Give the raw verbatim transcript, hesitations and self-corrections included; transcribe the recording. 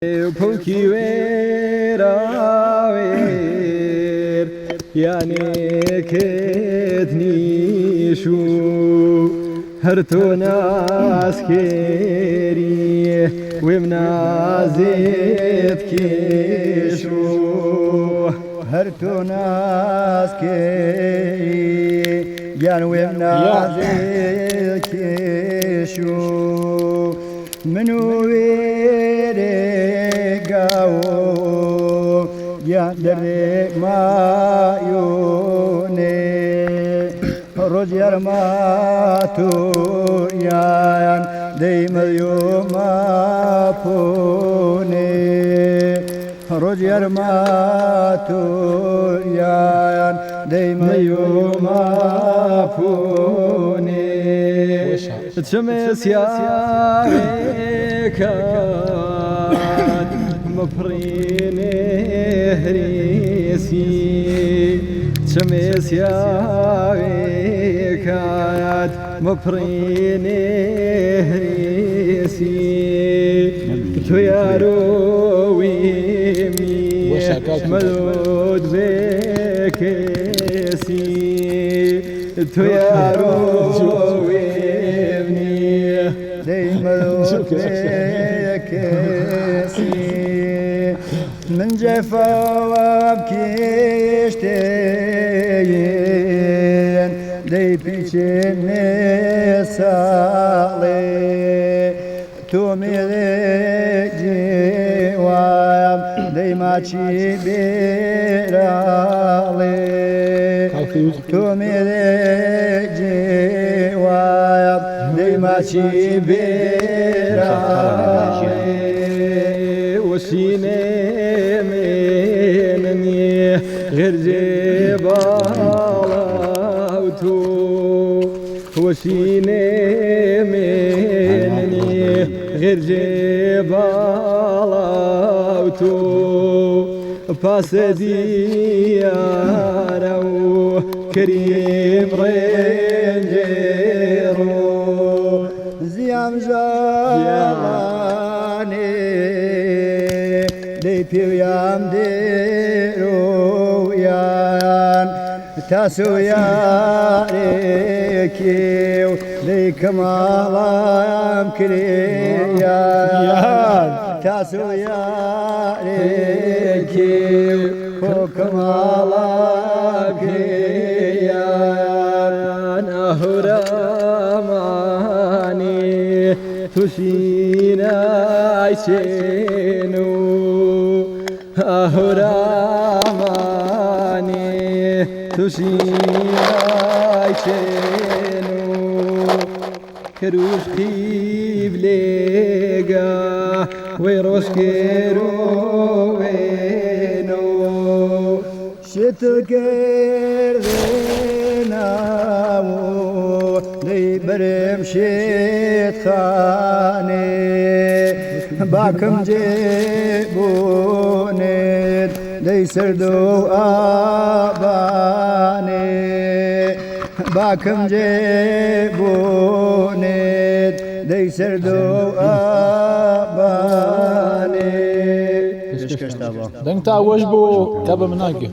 Pouki wera wer, yani ketni shu, harto naskeri, wemna zet keshu. Harto naskeri, yan wemna zet keshu. Manu were gawo, ya dere mayone. Roj yarmato yan dei mayo mapone. Roj yarmato yan dei mayo mapone. Chames ya wekat maprine hrisi. Chames ya wekat maprine hrisi. Tuyaro wimi malod bekesi. Tuyaro wimni dei malod bekesi. Min jefa wab kişteyin dei piçin mesale. Tu mele jiwam dei machi berale. Tu mele jiwam dei machi berale. Wasine menni gherje balautu. Wasine menni gherje balautu. Pase diarau kerim renjeru. Ziam zalane dei piu yam deru yan. Tasu yare kiu dei kamalam kriyan. Tasu yare kiu ko kamalam kriyan. Ahura mani tusinai senu. Ahura mani tusinai senu. Kerush kivlega werosh keru wenu. Shitil kerdenawo dei berem shit khane. Bakim je bonet dei serdo abane. Bakim je bonet dei serdo abane. Peshkesh taba. Deng ta wajbu kaba manage.